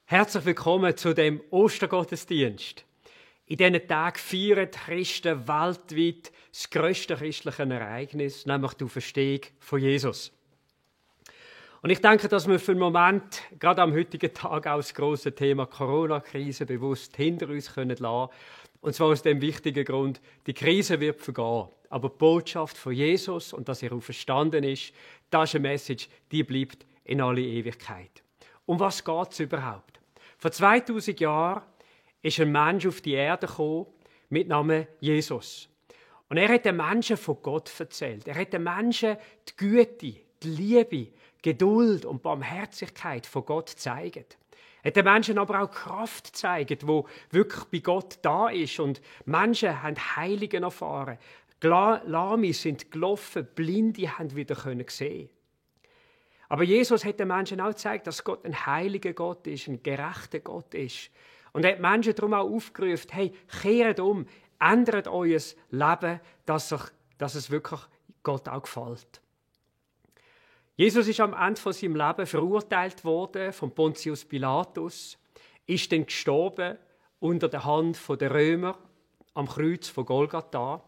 Herzlich willkommen zu dem Ostergottesdienst. In diesen Tagen feiern die Christen weltweit das grösste christliche Ereignis, nämlich die Auferstehung von Jesus. Und ich denke, dass wir für einen Moment, gerade am heutigen Tag, auch das grosse Thema Corona-Krise bewusst hinter uns lassen können. Und zwar aus dem wichtigen Grund, die Krise wird vergehen. Aber die Botschaft von Jesus und dass er auferstanden ist, das ist eine Message, die bleibt in alle Ewigkeit. Um was geht es überhaupt? Vor 2000 Jahren ist ein Mensch auf die Erde gekommen mit Namen Jesus. Und er hat den Menschen von Gott erzählt. Er hat den Menschen die Güte, die Liebe, Geduld und Barmherzigkeit von Gott gezeigt. Er hat den Menschen aber auch Kraft gezeigt, wo wirklich bei Gott da ist. Und Menschen haben Heiligen erfahren. Lahme sind gelaufen, Blinde haben wieder sehen. Aber Jesus hat den Menschen auch gezeigt, dass Gott ein heiliger Gott ist, ein gerechter Gott ist. Und er hat Menschen darum auch aufgerufen, hey, kehrt um, ändert euer Leben, dass es wirklich Gott auch gefällt. Jesus ist am Ende von seinem Leben verurteilt worden von Pontius Pilatus, ist dann gestorben unter der Hand der Römer am Kreuz von Golgatha.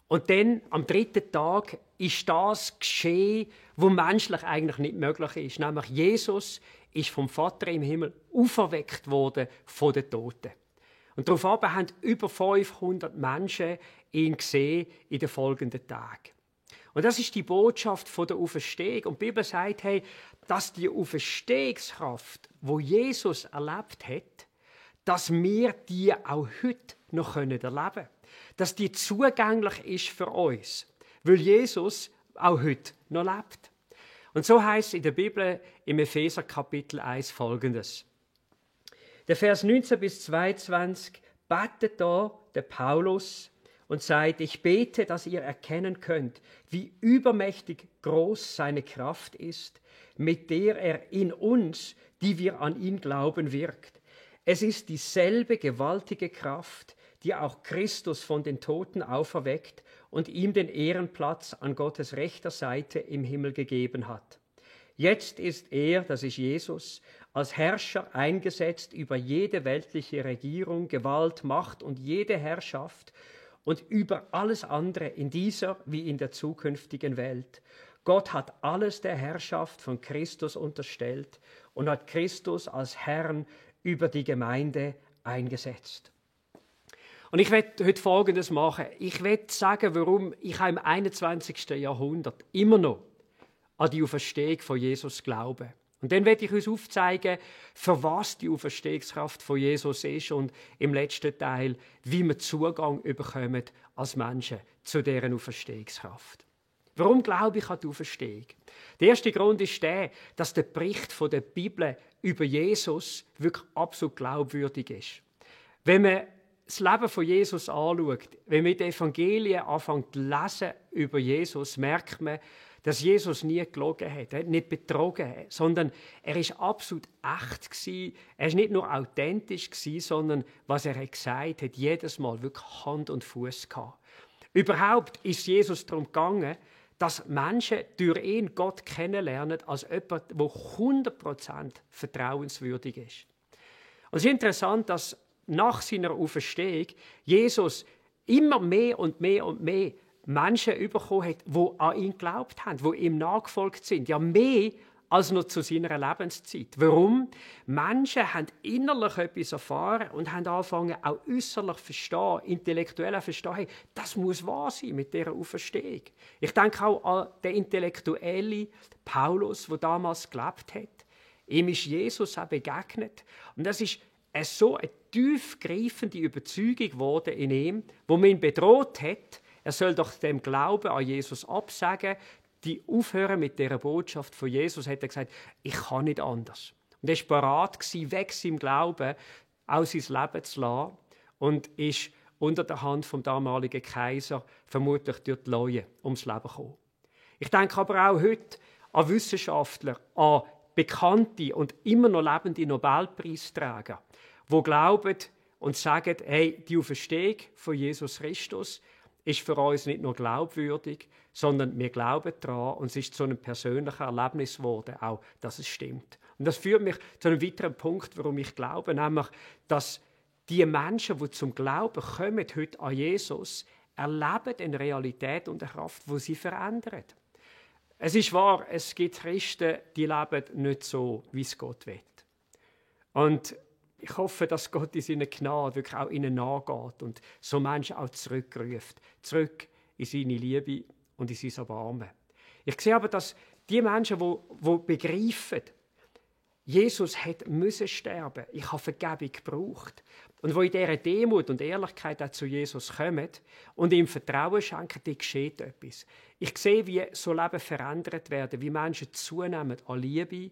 Und dann, am dritten Tag, ist das geschehen, was menschlich eigentlich nicht möglich ist. Nämlich Jesus ist vom Vater im Himmel auferweckt worden von den Toten. Und daraufhin haben über 500 Menschen ihn gesehen in den folgenden Tagen. Und das ist die Botschaft von der Auferstehung. Und die Bibel sagt, hey, dass die Auferstehungskraft, wo Jesus erlebt hat, dass wir die auch heute noch erleben können. Dass die zugänglich ist für uns, weil Jesus auch heute noch lebt. Und so heißt es in der Bibel im Epheser Kapitel 1 Folgendes. Der Vers 19 bis 22 betet da der Paulus und sagt, ich bete, dass ihr erkennen könnt, wie übermächtig groß seine Kraft ist, mit der er in uns, die wir an ihn glauben, wirkt. Es ist dieselbe gewaltige Kraft, die auch Christus von den Toten auferweckt und ihm den Ehrenplatz an Gottes rechter Seite im Himmel gegeben hat. Jetzt ist er, das ist Jesus, als Herrscher eingesetzt über jede weltliche Regierung, Gewalt, Macht und jede Herrschaft und über alles andere in dieser wie in der zukünftigen Welt. Gott hat alles der Herrschaft von Christus unterstellt und hat Christus als Herrn über die Gemeinde eingesetzt. Und ich werde heute Folgendes machen. Ich werde sagen, warum ich im 21. Jahrhundert immer noch an die Auferstehung von Jesus glaube. Und dann werde ich uns aufzeigen, für was die Auferstehungskraft von Jesus ist und im letzten Teil, wie wir Zugang bekommen als Menschen zu deren Auferstehungskraft. Warum glaube ich an die Auferstehung? Der erste Grund ist der, dass der Bericht von der Bibel über Jesus wirklich absolut glaubwürdig ist. Wenn man das Leben von Jesus anschaut, wenn man die Evangelien anfängt zu lesen über Jesus, merkt man, dass Jesus nie gelogen hat, er hat nicht betrogen, sondern er ist absolut echt gewesen. Er ist nicht nur authentisch gewesen, sondern was er gesagt hat, jedes Mal wirklich Hand und Fuß gehabt. Überhaupt ist Jesus darum gegangen, dass Menschen durch ihn Gott kennenlernen als jemand, der 100% vertrauenswürdig ist. Und es ist interessant, dass nach seiner Auferstehung Jesus immer mehr und mehr und mehr Menschen bekommen hat, die an ihn geglaubt haben, die ihm nachgefolgt sind. Ja, mehr als noch zu seiner Lebenszeit. Warum? Menschen haben innerlich etwas erfahren und haben angefangen, auch äußerlich verstehen, intellektuell verstehen, hey, das muss wahr sein mit dieser Auferstehung. Ich denke auch an den Intellektuellen Paulus, der damals gelebt hat. Ihm ist Jesus auch begegnet. Und das ist so eine tiefgreifende Überzeugung geworden in ihm, wo man ihn bedroht hat, er soll doch dem Glauben an Jesus absagen, die aufhören mit dieser Botschaft von Jesus, hat er gesagt, ich kann nicht anders. Und er war bereit, weg seinem Glauben, auch sein Leben zu lassen und ist unter der Hand vom damaligen Kaiser vermutlich durch die Leue ums Leben gekommen. Ich denke aber auch heute an Wissenschaftler, an bekannte und immer noch lebende Nobelpreisträger, die glauben und sagen, hey, die Auferstehung von Jesus Christus ist für uns nicht nur glaubwürdig, sondern wir glauben daran und es ist zu einem persönlichen Erlebnis geworden, auch, dass es stimmt. Und das führt mich zu einem weiteren Punkt, warum ich glaube, nämlich, dass die Menschen, die zum Glauben kommen, heute an Jesus, erleben eine Realität und eine Kraft, die sie verändert. Es ist wahr, es gibt Christen, die leben nicht so, wie es Gott will. Und ich hoffe, dass Gott in seiner Gnade wirklich auch ihnen nachgeht und so Menschen auch zurückruft. Zurück in seine Liebe und in sein Erbarmen. Ich sehe aber, dass die Menschen, die begreifen, Jesus müsse sterben, ich habe Vergebung gebraucht, und wo in dieser Demut und Ehrlichkeit auch zu Jesus kommen und ihm Vertrauen schenken, da geschieht etwas. Ich sehe, wie so Leben verändert werden, wie Menschen zunehmen an Liebe,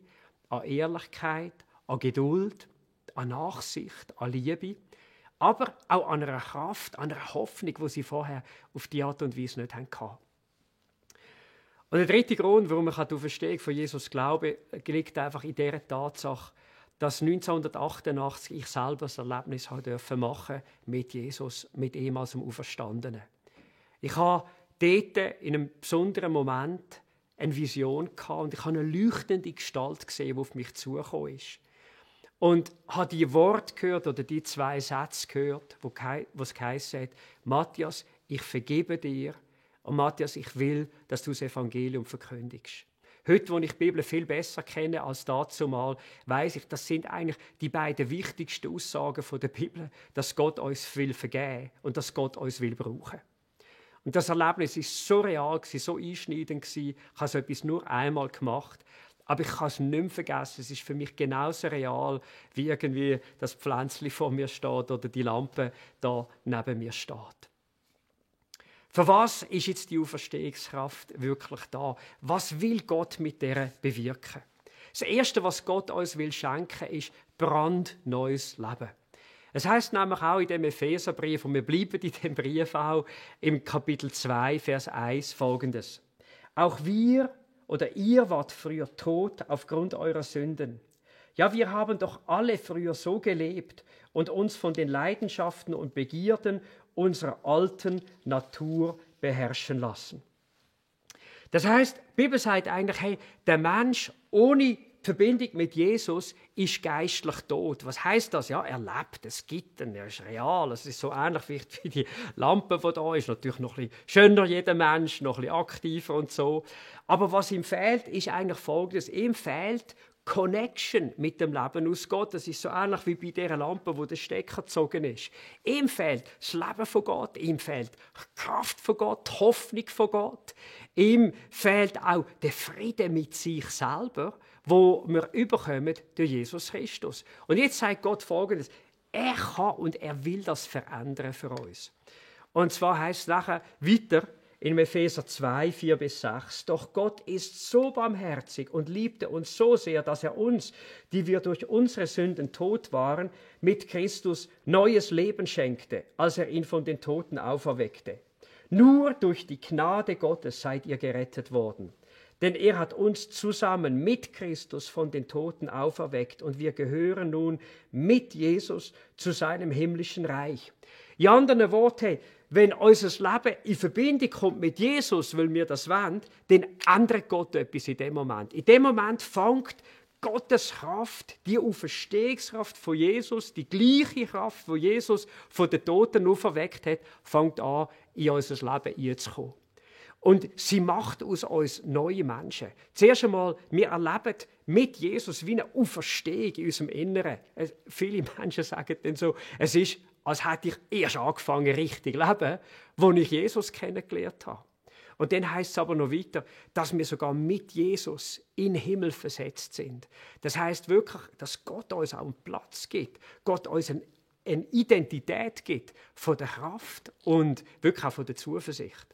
an Ehrlichkeit, an Geduld, an Nachsicht, an Liebe, aber auch an einer Kraft, an einer Hoffnung, die sie vorher auf die Art und Weise nicht hatten. Und der dritte Grund, warum ich an die Auferstehung von Jesus glaube, liegt einfach in dieser Tatsache, dass 1988 ich selber das Erlebnis machen mit Jesus, mit ihm als dem Auferstandenen. Ich habe dort in einem besonderen Moment eine Vision gehabt und ich habe eine leuchtende Gestalt gesehen, die auf mich zugekommen ist. Und habe die Worte gehört oder die 2 Sätze gehört, wo es geheißen hat: Matthias, ich vergebe dir. Und Matthias, ich will, dass du das Evangelium verkündigst. Heute, wo ich die Bibel viel besser kenne als dazumal, weiss ich, das sind eigentlich die beiden wichtigsten Aussagen der Bibel, dass Gott uns will vergeben und dass Gott uns will brauchen. Und das Erlebnis war so real, so einschneidend. Ich habe so etwas nur einmal gemacht, aber ich kann es nicht mehr vergessen. Es ist für mich genauso real, wie irgendwie das Pflänzchen vor mir steht oder die Lampe da neben mir steht. Für was ist jetzt die Auferstehungskraft wirklich da? Was will Gott mit der bewirken? Das Erste, was Gott uns will schenken, ist brandneues Leben. Es heißt nämlich auch in dem Epheserbrief, und wir bleiben in dem Brief auch, im Kapitel 2, Vers 1 folgendes: Auch ihr wart früher tot aufgrund eurer Sünden. Ja, wir haben doch alle früher so gelebt und uns von den Leidenschaften und Begierden unserer alten Natur beherrschen lassen. Das heißt, die Bibel sagt eigentlich, hey, der Mensch ohne Verbindung mit Jesus ist geistlich tot. Was heißt das? Ja, er lebt, es gibt ihn, er ist real. Es ist so ähnlich wie die Lampe, die da ist. Natürlich noch ein bisschen schöner, jeder Mensch, noch ein bisschen aktiver und so. Aber was ihm fehlt, ist eigentlich Folgendes: Ihm fehlt Connection mit dem Leben aus Gott. Das ist so ähnlich wie bei dieser Lampe, wo der Stecker gezogen ist. Ihm fehlt das Leben von Gott, ihm fehlt die Kraft von Gott, die Hoffnung von Gott. Ihm fehlt auch der Frieden mit sich selber, wo wir überkommen durch Jesus Christus. Und jetzt sagt Gott Folgendes: Er kann und er will das verändern für uns. Und zwar heißt es nachher weiter, in Epheser 2, 4-6. Doch Gott ist so barmherzig und liebte uns so sehr, dass er uns, die wir durch unsere Sünden tot waren, mit Christus neues Leben schenkte, als er ihn von den Toten auferweckte. Nur durch die Gnade Gottes seid ihr gerettet worden. Denn er hat uns zusammen mit Christus von den Toten auferweckt und wir gehören nun mit Jesus zu seinem himmlischen Reich. In anderen Worten, wenn unser Leben in Verbindung kommt mit Jesus, weil wir das wollen, dann ändert Gott etwas in dem Moment. In dem Moment fängt Gottes Kraft, die Auferstehungskraft von Jesus, die gleiche Kraft, die Jesus von den Toten auferweckt hat, fängt an, in unser Leben einzukommen. Und sie macht aus uns neue Menschen. Zuerst einmal, wir erleben mit Jesus wie eine Auferstehung in unserem Inneren. Viele Menschen sagen dann so, es ist, als hätte ich erst angefangen, richtig zu leben, als ich Jesus kennengelernt habe. Und dann heißt es aber noch weiter, dass wir sogar mit Jesus in den Himmel versetzt sind. Das heißt wirklich, dass Gott uns auch einen Platz gibt, Gott uns eine Identität gibt von der Kraft und wirklich auch von der Zuversicht.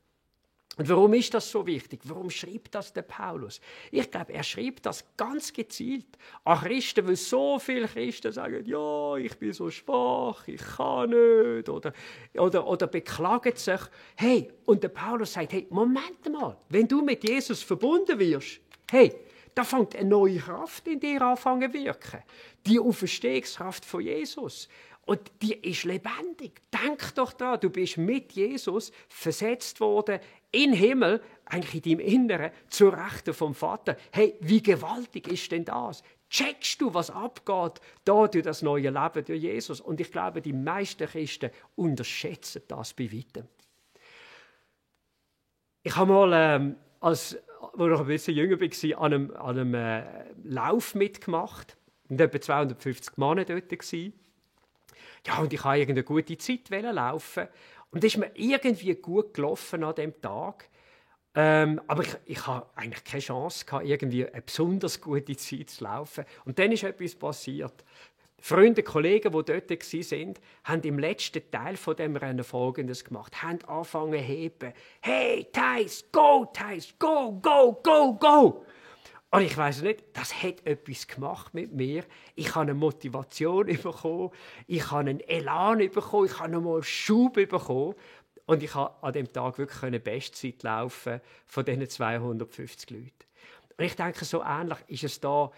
Und warum ist das so wichtig? Warum schreibt das der Paulus? Ich glaube, er schreibt das ganz gezielt an Christen, weil so viele Christen sagen, ja, ich bin so schwach, ich kann nicht, oder beklagen sich. Hey, und der Paulus sagt, hey, Moment mal, wenn du mit Jesus verbunden wirst, hey, da fängt eine neue Kraft in dir anfangen zu wirken. Die Auferstehungskraft von Jesus. Und die ist lebendig. Denk doch daran, du bist mit Jesus versetzt worden in den Himmel, eigentlich in deinem Inneren, zur Rechten vom Vater. Hey, wie gewaltig ist denn das? Checkst du, was abgeht da durch das neue Leben durch Jesus? Und ich glaube, die meisten Christen unterschätzen das bei weitem. Ich habe mal, als ich noch ein bisschen jünger war, an einem Lauf mitgemacht. Und etwa 250 Mann dort waren. Ja, und ich wollte irgendeine gute Zeit laufen. Und es ist mir irgendwie gut gelaufen an diesem Tag. Aber ich hatte eigentlich keine Chance, irgendwie eine besonders gute Zeit zu laufen. Und dann ist etwas passiert. Freunde, Kollegen, die dort waren, haben im letzten Teil von dem Rennen Folgendes gemacht. Haben angefangen zu heben. Hey, Thais, go, go, go, go. Und ich weiss nicht, das hat etwas gemacht mit mir. Ich habe eine Motivation bekommen, ich habe einen Elan bekommen, ich habe nochmal einen Schub bekommen. Und ich konnte an diesem Tag wirklich eine Bestzeit laufen von diesen 250 Leuten. Und ich denke, so ähnlich ist es da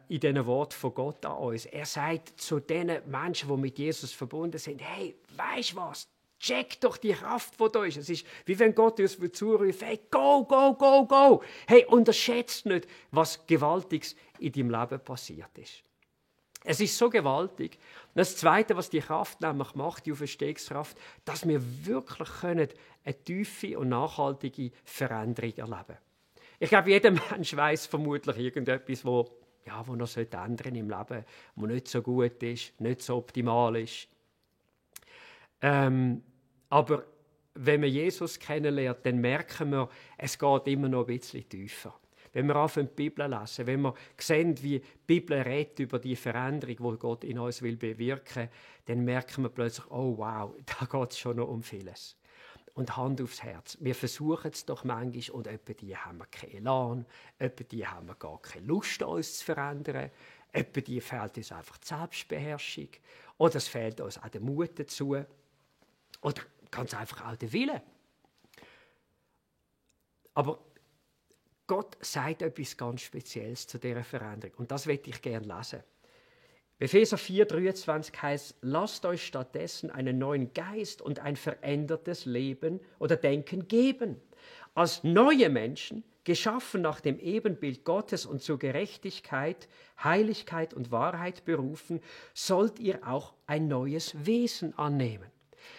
in diesen Worten von Gott an uns. Er sagt zu den Menschen, die mit Jesus verbunden sind, hey, weisst du was? Check doch die Kraft, die da ist. Es ist, wie wenn Gott uns zuruft, hey, go, go, go, go. Hey, unterschätzt nicht, was Gewaltiges in deinem Leben passiert ist. Es ist so gewaltig. Und das Zweite, was die Kraft nämlich macht, die Auferstehungskraft, dass wir wirklich eine tiefe und nachhaltige Veränderung erleben können. Ich glaube, jeder Mensch weiss vermutlich irgendetwas, wo noch ändern im Leben, wo nicht so gut ist, nicht so optimal ist. Aber wenn wir Jesus kennenlernen, dann merken wir, es geht immer noch ein bisschen tiefer. Wenn wir anfangen, die Bibel lesen, wenn wir sehen, wie die Bibel redet über die Veränderung, die Gott in uns will bewirken, dann merken wir plötzlich, oh wow, da geht es schon noch um vieles. Und Hand aufs Herz. Wir versuchen es doch manchmal und etwa die haben wir keinen Elan, etwa die haben wir gar keine Lust, uns zu verändern, etwa die fehlt uns einfach die Selbstbeherrschung oder es fehlt uns auch der Mut dazu oder ganz einfach auch der Wille. Aber Gott sagt etwas ganz Spezielles zu dieser Veränderung und das möchte ich gerne lesen. Epheser 4,23 heißt, lasst euch stattdessen einen neuen Geist und ein verändertes Leben oder Denken geben. Als neue Menschen, geschaffen nach dem Ebenbild Gottes und zur Gerechtigkeit, Heiligkeit und Wahrheit berufen, sollt ihr auch ein neues Wesen annehmen.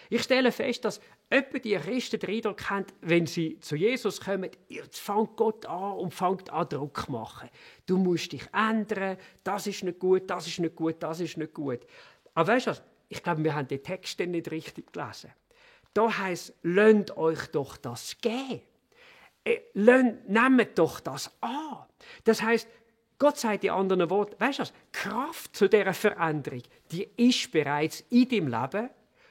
Ich stelle fest, dass etwa die Christen den Eindruck haben, wenn sie zu Jesus kommen, jetzt fängt Gott an und fängt an Druck zu machen. Du musst dich ändern, das ist nicht gut, das ist nicht gut, das ist nicht gut. Aber weißt du was? Ich glaube, wir haben den Text nicht richtig gelesen. Da heisst, lasst euch doch das geben. Nehmt doch das an. Das heisst, Gott sagt in anderen Worten, weißt du was? Die Kraft zu dieser Veränderung, die ist bereits in deinem Leben,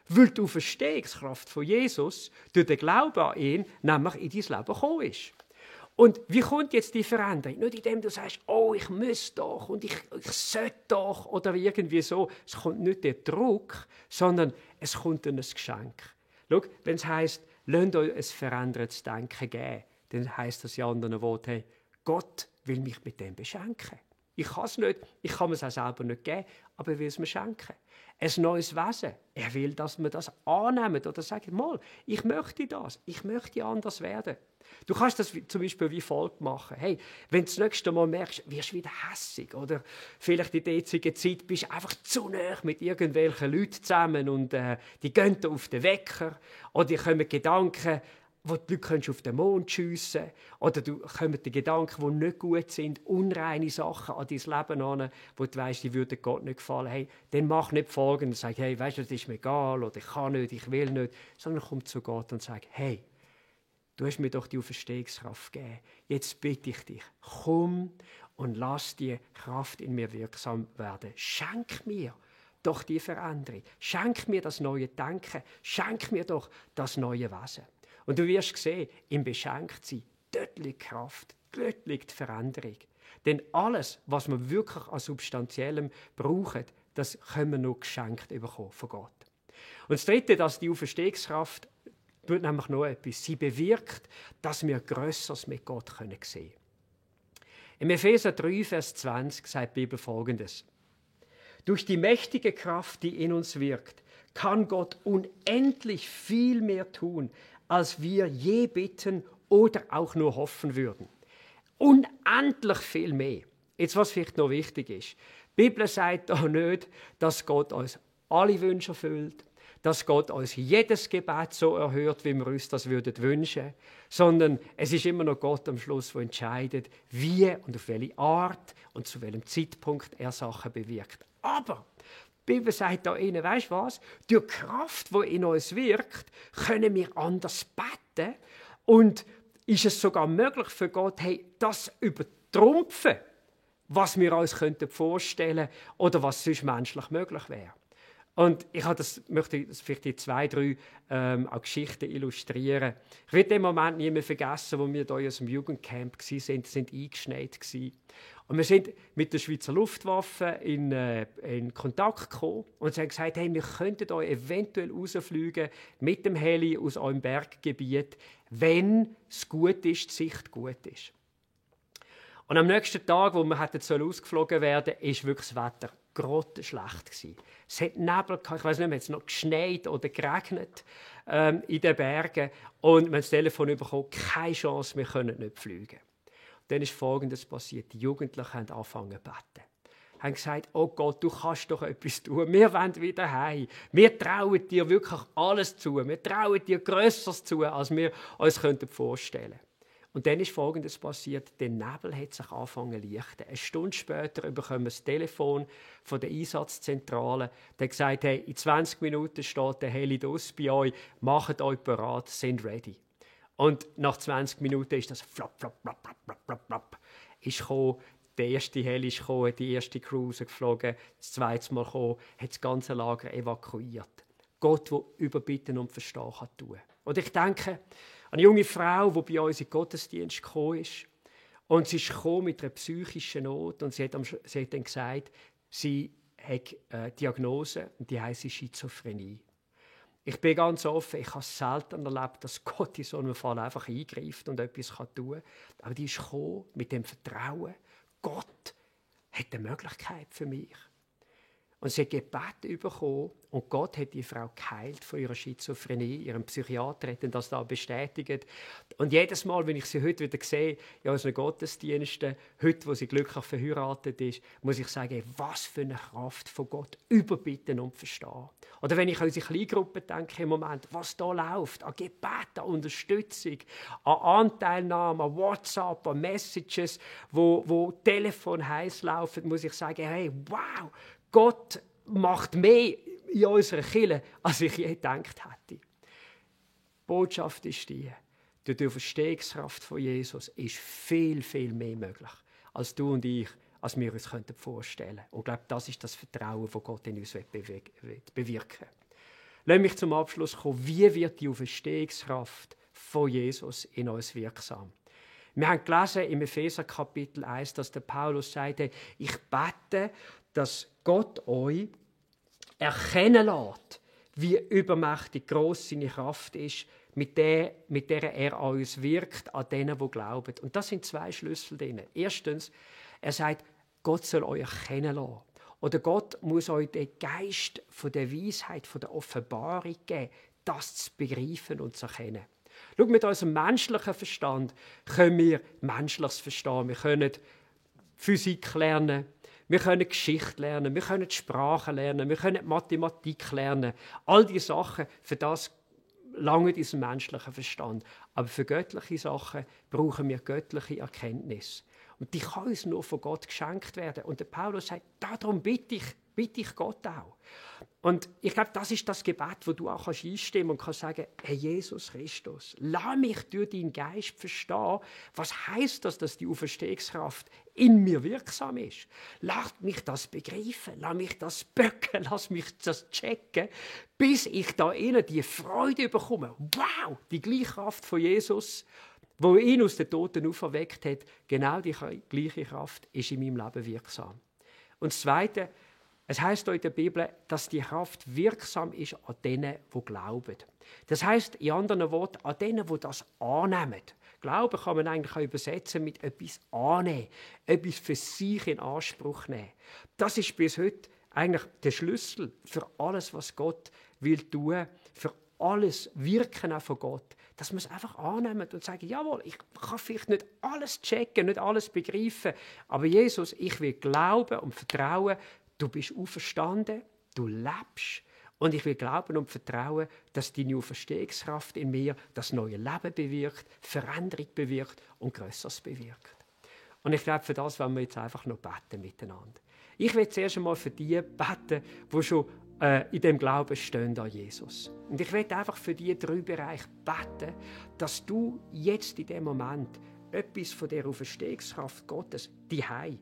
weil die Auferstehungskraft von Jesus durch den Glauben an ihn nämlich in dein Leben gekommen ist. Und wie kommt jetzt die Veränderung? Nicht indem du sagst, oh, ich muss doch und ich sollte doch oder irgendwie so. Es kommt nicht der Druck, sondern es kommt ein Geschenk. Schau, wenn es heisst, lasst euch ein verändertes Denken geben, dann heisst das in anderen Worten, hey, Gott will mich mit dem beschenken. Ich kann es nicht, ich kann es auch selber nicht geben, aber er will es mir schenken. Ein neues Wesen. Er will, dass wir das annehmen oder sagen, mal, ich möchte das, ich möchte anders werden. Du kannst das zum Beispiel wie folgt machen. Hey, wenn du das nächste Mal merkst, wirst du wieder hässig oder vielleicht in der jetzigen Zeit bist du einfach zu nahe mit irgendwelchen Leuten zusammen und die gehen auf den Wecker oder die kommen Gedanken, wo die Leute auf den Mond schiessen oder du kommen die Gedanken, die nicht gut sind, unreine Sachen an dein Leben an, wo du weißt, die würden Gott nicht gefallen. Hey, dann mach nicht Folgendes, sag, hey, weißt du, das ist mir egal oder ich kann nicht, ich will nicht, sondern komm zu Gott und sag, hey, du hast mir doch die Auferstehungskraft gegeben. Jetzt bitte ich dich, komm und lass die Kraft in mir wirksam werden. Schenk mir doch die Veränderung. Schenk mir das neue Denken. Schenk mir doch das neue Wesen. Und du wirst sehen, im Beschenktsein, dort liegt Kraft, dort liegt Veränderung. Denn alles, was wir wirklich an Substanziellem brauchen, das können wir nur geschenkt bekommen von Gott. Und das Dritte, dass die Auferstehungskraft tut nämlich noch etwas. Sie bewirkt, dass wir Grösseres mit Gott sehen können. Im Epheser 3, Vers 20 sagt die Bibel Folgendes. Durch die mächtige Kraft, die in uns wirkt, kann Gott unendlich viel mehr tun, als wir je bitten oder auch nur hoffen würden. Unendlich viel mehr. Jetzt, was vielleicht noch wichtig ist. Die Bibel sagt auch nicht, dass Gott uns alle Wünsche erfüllt, dass Gott uns jedes Gebet so erhört, wie wir uns das wünschen würden, sondern es ist immer noch Gott am Schluss, der entscheidet, wie und auf welche Art und zu welchem Zeitpunkt er Sachen bewirkt. Aber die Bibel sagt da innen, weisst du was? Durch die Kraft, die in uns wirkt, können wir anders beten und ist es sogar möglich für Gott, hey, das übertrumpfen, was wir uns vorstellen könnten oder was sonst menschlich möglich wäre. Und ich möchte das vielleicht in 2, 3 auch Geschichten illustrieren. Ich werde den Moment nie mehr vergessen, wo wir hier aus dem Jugendcamp waren, sind eingeschneit gewesen. Und wir sind mit der Schweizer Luftwaffe in Kontakt gekommen und sie haben gesagt, hey, wir könnten euch eventuell rausfliegen mit dem Heli aus eurem Berggebiet, wenn es gut ist, die Sicht gut ist. Und am nächsten Tag, wo wir ausgeflogen werden sollen, war wirklich das Wetter grottenschlecht gewesen. Es hat Nebel gehabt, ich weiss nicht mehr, es hat noch geschneit oder geregnet in den Bergen. Und wir haben das Telefon bekommen, keine Chance, wir können nicht fliegen. Und dann ist Folgendes passiert. Die Jugendlichen haben angefangen zu beten. Haben gesagt, oh Gott, du kannst doch etwas tun. Wir wollen wieder heim. Wir trauen dir wirklich alles zu. Wir trauen dir Grösseres zu, als wir uns vorstellen könnten. Und dann ist Folgendes passiert. Der Nebel hat sich angefangen zu lichten. Eine Stunde später bekommen wir das Telefon von der Einsatzzentrale. Der hat gesagt, hey, in 20 Minuten steht der Heli draussen bei euch. Macht euch bereit, sind ready. Und nach 20 Minuten ist das flap, flap, flap, flap, flap, flap, flap. Ist gekommen. Der erste Heli ist gekommen, die erste Crew geflogen, das zweite Mal gekommen, hat das ganze Lager evakuiert. Gott, der Überbitten und Verstehen kann tun. Und ich denke, eine junge Frau, die bei uns in den Gottesdienst gekommen ist, und sie ist gekommen mit einer psychischen Not und sie hat dann gesagt, sie hat eine Diagnose und die heisst Schizophrenie. Ich bin ganz offen, ich habe selten erlebt, dass Gott in so einem Fall einfach eingreift und etwas tun kann. Aber die ist gekommen mit dem Vertrauen, Gott hat eine Möglichkeit für mich. Und sie hat Gebet bekommen und Gott hat die Frau geheilt von ihrer Schizophrenie. Ihrem Psychiater hat das da bestätigt. Und jedes Mal, wenn ich sie heute wieder sehe, in unseren Gottesdiensten, heute, wo sie glücklich verheiratet ist, muss ich sagen, was für eine Kraft von Gott überbitten und verstehen. Oder wenn ich an unsere Kleingruppe denke im Moment, was da läuft, an Gebet, an Unterstützung, an Anteilnahme, an WhatsApp, an Messages, wo Telefon heiß laufen, muss ich sagen, hey, wow, Gott macht mehr in unserer Kirche, als ich je gedacht hätte. Die Botschaft ist die, durch die Auferstehungskraft von Jesus ist viel, viel mehr möglich, als du und ich, als wir uns vorstellen könnten. Und ich glaube, das ist das Vertrauen, das Gott in uns bewirken. Lass mich zum Abschluss kommen. Wie wird die Auferstehungskraft von Jesus in uns wirksam? Wir haben gelesen im Epheser Kapitel 1, dass der Paulus sagte, ich bete, dass Gott euch erkennen lässt, wie übermächtig gross seine Kraft ist, mit der er an uns wirkt, an denen, die glauben. Und das sind 2 Schlüssel drin. Erstens, er sagt, Gott soll euch erkennen lassen. Oder Gott muss euch den Geist von der Weisheit, von der Offenbarung geben, das zu begreifen und zu erkennen. Schau, mit unserem menschlichen Verstand können wir Menschliches verstehen. Wir können Physik lernen, wir können Geschichte lernen, wir können Sprache lernen, wir können Mathematik lernen. All diese Sachen, für das lange diesen menschlichen Verstand. Aber für göttliche Sachen brauchen wir göttliche Erkenntnis. Und die kann uns nur von Gott geschenkt werden. Und der Paulus sagt, darum bitte ich Gott auch. Und ich glaube, das ist das Gebet, wo du auch einstimmen und kannst sagen, hey Jesus Christus, lass mich durch deinen Geist verstehen, was heisst das, dass die Auferstehungskraft in mir wirksam ist. Lass mich das begreifen, lass mich das böcken, lass mich das checken, bis ich da innen die Freude bekomme. Wow, die gleiche Kraft von Jesus, wo ihn aus den Toten auferweckt hat, genau die gleiche Kraft ist in meinem Leben wirksam. Und das Zweite, es heisst in der Bibel, dass die Kraft wirksam ist an denen, die glauben. Das heisst, in anderen Worten, an denen, die das annehmen. Glauben kann man eigentlich auch übersetzen mit etwas annehmen, etwas für sich in Anspruch nehmen. Das ist bis heute eigentlich der Schlüssel für alles, was Gott will tun, für alles Wirken auch von Gott, dass wir es einfach annehmen und sagen, jawohl, ich kann vielleicht nicht alles checken, nicht alles begreifen, aber Jesus, ich will glauben und vertrauen, du bist auferstanden, du lebst. Und ich will glauben und vertrauen, dass deine Auferstehungskraft in mir das neue Leben bewirkt, Veränderung bewirkt und Grösseres bewirkt. Und ich glaube, für das wollen wir jetzt einfach noch beten miteinander. Ich will zuerst einmal für die beten, die schon in dem Glauben stehen an Jesus. Und ich will einfach für die 3 Bereiche beten, dass du jetzt in dem Moment etwas von der Auferstehungskraft Gottes daheim,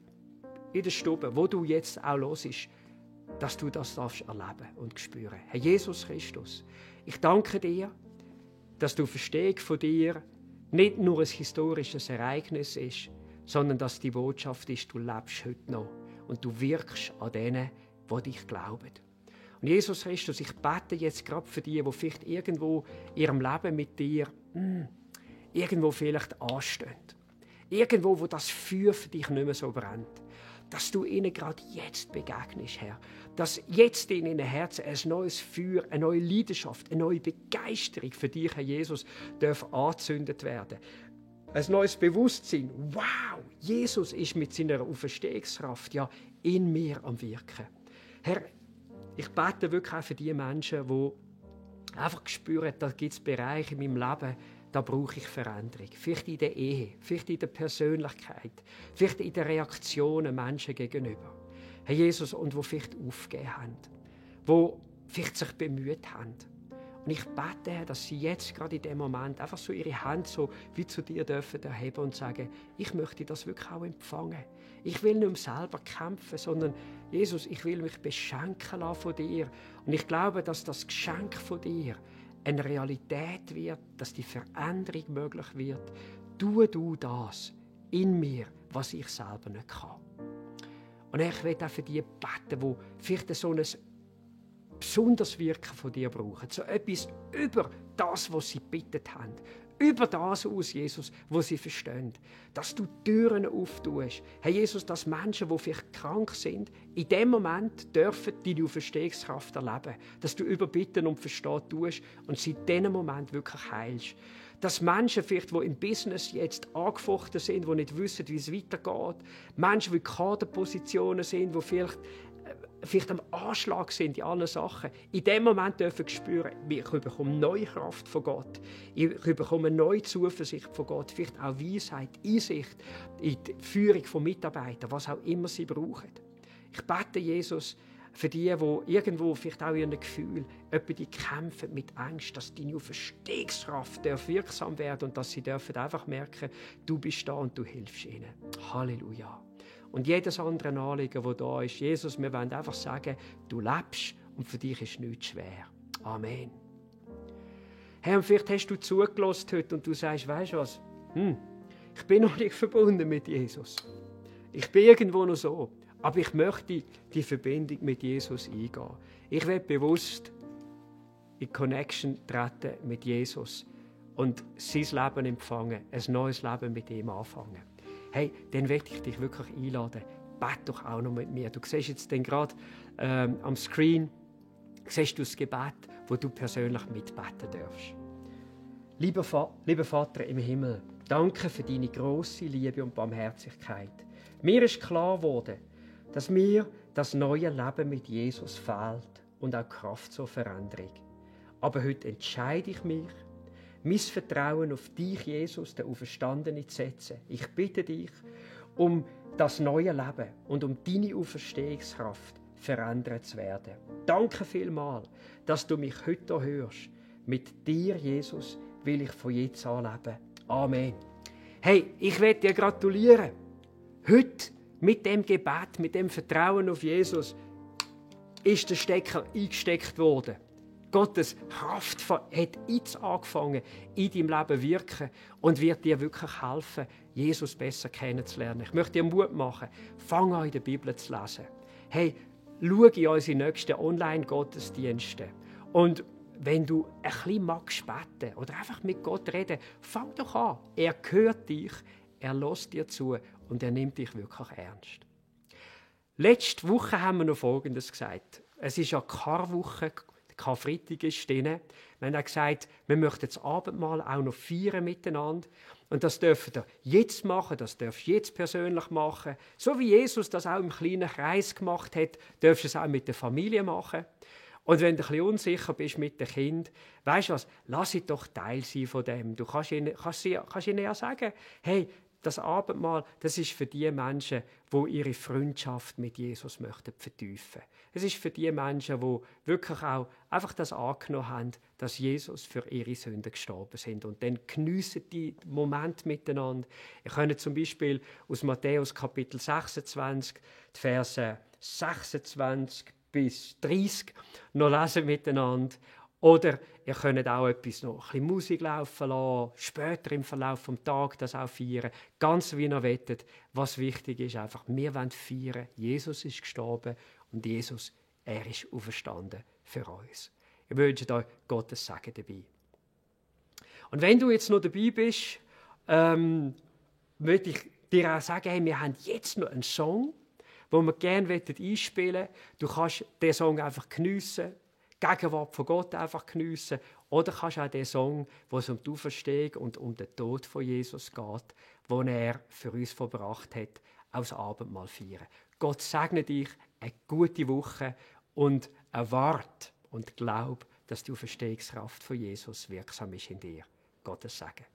in der Stube, wo du jetzt auch hörst, dass du das darfst erleben und spüren. Herr Jesus Christus, ich danke dir, dass die Auferstehung von dir nicht nur ein historisches Ereignis ist, sondern dass die Botschaft ist, du lebst heute noch und du wirkst an denen, die dich glauben. Und Jesus Christus, ich bete jetzt gerade für die vielleicht irgendwo in ihrem Leben mit dir irgendwo vielleicht anstehen. Irgendwo, wo das Feuer für dich nicht mehr so brennt. Dass du ihnen gerade jetzt begegnest, Herr. Dass jetzt in ihren Herzen ein neues Feuer, eine neue Leidenschaft, eine neue Begeisterung für dich, Herr Jesus, darf angezündet werden. Ein neues Bewusstsein. Wow, Jesus ist mit seiner Auferstehungskraft ja in mir am Wirken. Herr, ich bete wirklich auch für die Menschen, die einfach spüren, da gibt es Bereiche in meinem Leben, da brauche ich Veränderung. Vielleicht in der Ehe, vielleicht in der Persönlichkeit, vielleicht in den Reaktionen Menschen gegenüber. Herr Jesus, und die vielleicht aufgegeben haben, die vielleicht sich bemüht haben. Und ich bete, Herr, dass sie jetzt gerade in dem Moment einfach so ihre Hand so wie zu dir dürfen erheben und sagen, ich möchte das wirklich auch empfangen. Ich will nicht mehr selber kämpfen, sondern Jesus, ich will mich beschenken lassen von dir. Und ich glaube, dass das Geschenk von dir eine Realität wird, dass die Veränderung möglich wird. Tue du das in mir, was ich selber nicht kann. Und ich will auch für die beten, die vielleicht so ein besonderes Wirken von dir brauchen. So etwas über das, was sie gebeten haben. Über das aus, Jesus, was sie verstehen. Dass du Türen auftust. Herr Jesus, dass Menschen, die vielleicht krank sind, in dem Moment dürfen deine Auferstehungskraft erleben. Dass du überbitten und verstehen tust und sie in diesem Moment wirklich heilst. Dass Menschen vielleicht, die im Business jetzt angefochten sind, die nicht wissen, wie es weitergeht. Menschen, die in Kaderpositionen sind, die vielleicht am Anschlag sind in allen Sachen. In dem Moment dürfen wir spüren, ich bekomme neue Kraft von Gott. Ich bekomme neue Zuversicht von Gott. Vielleicht auch Weisheit, Einsicht in die Führung von Mitarbeitern, was auch immer sie brauchen. Ich bete, Jesus, für die irgendwo vielleicht auch in ihren Gefühlen die kämpfen mit Angst, dass deine Auferstehungskraft wirksam wird und dass sie dürfen einfach merken, du bist da und du hilfst ihnen. Halleluja. Und jedes andere Anliegen, das da ist, Jesus, wir wollen einfach sagen, du lebst und für dich ist nichts schwer. Amen. Herr, und vielleicht hast du zugelassen heute und du sagst, weißt du was? Ich bin noch nicht verbunden mit Jesus. Ich bin irgendwo noch so. Aber ich möchte die Verbindung mit Jesus eingehen. Ich will bewusst in Connection treten mit Jesus und sein Leben empfangen, ein neues Leben mit ihm anfangen. Hey, dann möchte ich dich wirklich einladen. Bete doch auch noch mit mir. Du siehst jetzt gerade am Screen siehst du das Gebet, wo du persönlich mitbeten darfst. Lieber Vater im Himmel, danke für deine grosse Liebe und Barmherzigkeit. Mir ist klar geworden, dass mir das neue Leben mit Jesus fehlt und auch Kraft zur Veränderung. Aber heute entscheide ich mich, mein Vertrauen auf dich, Jesus, der Auferstandene, zu setzen. Ich bitte dich um das neue Leben und um deine Auferstehungskraft verändert zu werden. Danke vielmals, dass du mich heute hörst. Mit dir, Jesus, will ich von jetzt an leben. Amen. Hey, ich will dir gratulieren. Heute, mit dem Gebet, mit dem Vertrauen auf Jesus, ist der Stecker eingesteckt worden. Gottes Kraft hat jetzt angefangen, in deinem Leben wirken und wird dir wirklich helfen, Jesus besser kennenzulernen. Ich möchte dir Mut machen, fang an, in der Bibel zu lesen. Hey, schau in unsere nächsten Online-Gottesdienste. Und wenn du ein bisschen magst beten oder einfach mit Gott reden, fang doch an. Er hört dich, er lässt dir zu und er nimmt dich wirklich ernst. Letzte Woche haben wir noch Folgendes gesagt. Es ist ja Karwoche, Karfreitag ist drin. Wir haben auch gesagt, wir möchten das Abendmahl auch noch feiern miteinander. Und das dürft ihr jetzt machen, das dürft ihr jetzt persönlich machen. So wie Jesus das auch im kleinen Kreis gemacht hat, dürft ihr es auch mit der Familie machen. Und wenn du ein bisschen unsicher bist mit dem Kind, weisst du was, lass sie doch Teil sein von dem. Du kannst ihnen ja sagen, hey, das Abendmahl, das ist für die Menschen, die ihre Freundschaft mit Jesus möchten vertiefen. Es ist für die Menschen, die wirklich auch einfach das angenommen haben, dass Jesus für ihre Sünden gestorben sind. Und dann geniessen die Moment miteinander. Ihr könnt zum Beispiel aus Matthäus Kapitel 26, die Verse 26 bis 30 noch lesen miteinander. Oder ihr könnt auch noch ein bisschen Musik laufen lassen, später im Verlauf des Tages das auch feiern, ganz wie ihr wollt. Was wichtig ist, einfach, wir wollen feiern, Jesus ist gestorben und Jesus, er ist auferstanden für uns. Ich wünsche euch Gottes Segen dabei. Und wenn du jetzt noch dabei bist, möchte ich dir auch sagen, hey, wir haben jetzt noch einen Song, den wir gerne einspielen wollen. Du kannst den Song einfach geniessen, die Gegenwart von Gott einfach geniessen. Oder kannst auch den Song, wo es um die Auferstehung und um den Tod von Jesus geht, den er für uns verbracht hat, aus Abendmahl feiern. Gott segne dich, eine gute Woche und erwarte und glaub, dass die Auferstehungskraft von Jesus wirksam ist in dir. Gottes Segen.